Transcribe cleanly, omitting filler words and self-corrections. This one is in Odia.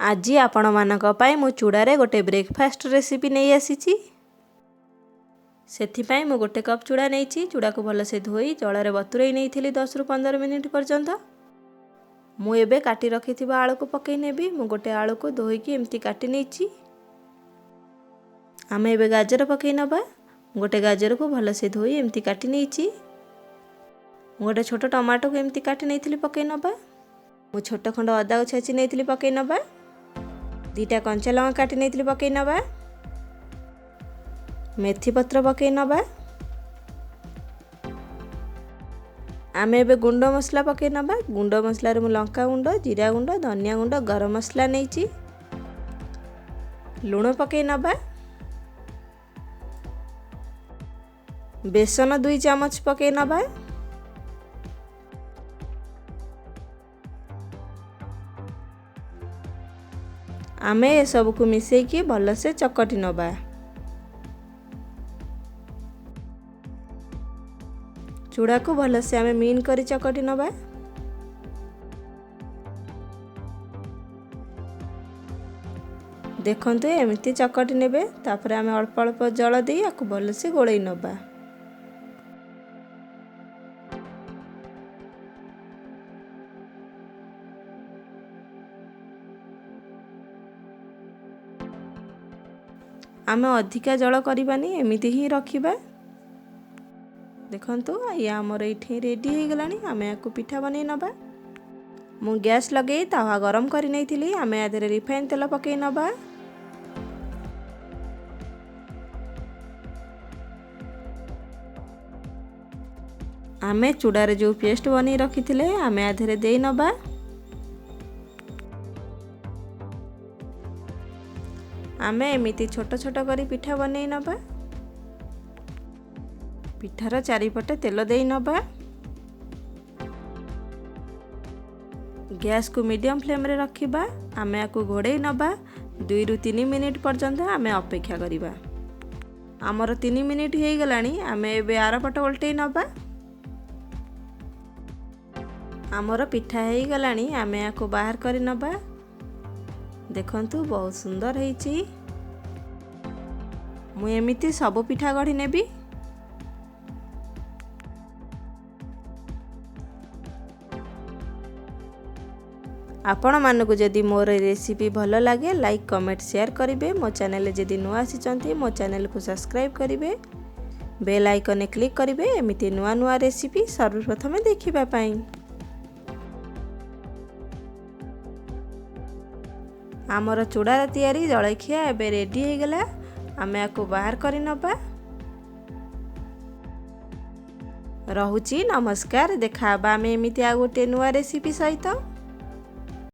ଆଜି ଆପଣମାନଙ୍କ ପାଇଁ ମୁଁ ଚୂଡ଼ାରେ ଗୋଟେ ବ୍ରେକଫାଷ୍ଟ ରେସିପି ନେଇ ଆସିଛି। ସେଥିପାଇଁ ମୁଁ ଗୋଟେ କପ୍ ଚୂଡ଼ା ନେଇଛି। ଚୂଡ଼ାକୁ ଭଲସେ ଧୋଇ ଜଳରେ ବତୁରେଇ ନେଇଥିଲି 10ରୁ 15 ମିନିଟ୍ ପର୍ଯ୍ୟନ୍ତ। ମୁଁ ଏବେ କାଟି ରଖିଥିବା ଆଳୁକୁ ପକାଇ ନେବି। ମୁଁ ଗୋଟେ ଆଳୁକୁ ଧୋଇକି ଏମିତି କାଟି ନେଇଛି। ଆମେ ଏବେ ଗାଜର ପକାଇ ନେବା। ଗୋଟେ ଗାଜରକୁ ଭଲସେ ଧୋଇ ଏମିତି କାଟି ନେଇଛି। ମୁଁ ଗୋଟେ ଛୋଟ ଟମାଟୋକୁ ଏମିତି କାଟି ନେଇଥିଲି, ପକାଇ ନେବା। ମୁଁ ଛୋଟ ଖଣ୍ଡ ଅଦାକୁ ଛେଚି ନେଇଥିଲି, ପକାଇ ନେବା। 2ଟା କଞ୍ଚା ଲଙ୍କା କାଟି ନେଇଥିଲି, ପକାଇ ନେବା। ମେଥି ପତ୍ର ପକାଇ ନେବା। ଆମେ ଏବେ ଗୁଣ୍ଡ ମସଲା ପକାଇ ନେବା। ଗୁଣ୍ଡ ମସଲାରେ ମୁଁ ଲଙ୍କା ଗୁଣ୍ଡ, ଜିରା ଗୁଣ୍ଡ, ଧନିଆ ଗୁଣ୍ଡ, ଗରମ ମସଲା ନେଇଛି। ଲୁଣ ପକାଇ ନେବା। ବେସନ 2 ଚାମଚ ପକାଇ ନେବା। ଆମେ ଏସବୁକୁ ମିଶାଇକି ଭଲସେ ଚକଟି ନେବା। ଚୂଡ଼ାକୁ ଭଲସେ ଆମେ ମିନ୍ କରି ଚକଟି ନେବା। ଦେଖନ୍ତୁ, ଏମିତି ଚକଟି ନେବେ। ତାପରେ ଆମେ ଅଳ୍ପ ଅଳ୍ପ ଜଳ ଦେଇ ଆକୁ ଭଲସେ ଗୋଳେଇ ନେବା। ଆମେ ଅଧିକା ଜଳ କରିବାନି, ଏମିତି ହିଁ ରଖିବା। ଦେଖନ୍ତୁ, ଇଏ ଆମର ଏଇଠି ରେଡ଼ି ହେଇଗଲାଣି। ଆମେ ୟାକୁ ପିଠା ବନେଇ ନେବା। ମୁଁ ଗ୍ୟାସ୍ ଲଗେଇ ତାୱା ଗରମ କରି ନେଇଥିଲି। ଆମେ ୟା ଦେହରେ ରିଫାଇନ୍ ତେଲ ପକାଇ ନେବା। ଆମେ ଚୂଡ଼ାରେ ଯେଉଁ ପେଷ୍ଟ ବନେଇ ରଖିଥିଲେ, ଆମେ ୟା ଦେହରେ ଦେଇ ନେବା। ଆମେ ଏମିତି ଛୋଟ ଛୋଟ କରି ପିଠା ବନେଇ ନେବା। ପିଠାର ଚାରିପଟେ ତେଲ ଦେଇ ନେବା। ଗ୍ୟାସ୍କୁ ମିଡ଼ିୟମ୍ ଫ୍ଲେମ୍ରେ ରଖିବା। ଆମେ ୟାକୁ ଘୋଡ଼େଇ ନେବା। 2ରୁ 3 ମିନିଟ୍ ପର୍ଯ୍ୟନ୍ତ ଆମେ ଅପେକ୍ଷା କରିବା। ଆମର 3 ମିନିଟ୍ ହେଇଗଲାଣି। ଆମେ ଏବେ ଆରପଟ ଓଲଟେଇ ନେବା। ଆମର ପିଠା ହେଇଗଲାଣି। ଆମେ ୟାକୁ ବାହାର କରି ନେବା। ଦେଖନ୍ତୁ, ବହୁତ ସୁନ୍ଦର ହେଇଛି। ମୁଁ ଏମିତି ସବୁ ପିଠା ଗଢ଼ି ନେବି। ଆପଣମାନଙ୍କୁ ଯଦି ମୋର ରେସିପି ଭଲ ଲାଗେ, ଲାଇକ୍, କମେଣ୍ଟ, ସେୟାର କରିବେ। ମୋ ଚ୍ୟାନେଲରେ ଯଦି ନୂଆ ଆସିଛନ୍ତି, ମୋ ଚ୍ୟାନେଲକୁ ସବସ୍କ୍ରାଇବ୍ କରିବେ, ବେଲ୍ ଆଇକନ୍ରେ କ୍ଲିକ୍ କରିବେ, ଏମିତି ନୂଆ ନୂଆ ରେସିପି ସର୍ବପ୍ରଥମେ ଦେଖିବା ପାଇଁ। ଆମର ଚୂଡ଼ାର ତିଆରି ଜଳଖିଆ ଏବେ ରେଡ଼ି ହେଇଗଲା। ଆମେ ୟାକୁ ବାହାର କରି ନେବା। ରହୁଛି, ନମସ୍କାର। ଦେଖା ହେବା ଆମେ ଏମିତି ଆଉ ଗୋଟିଏ ନୂଆ ରେସିପି ସହିତ।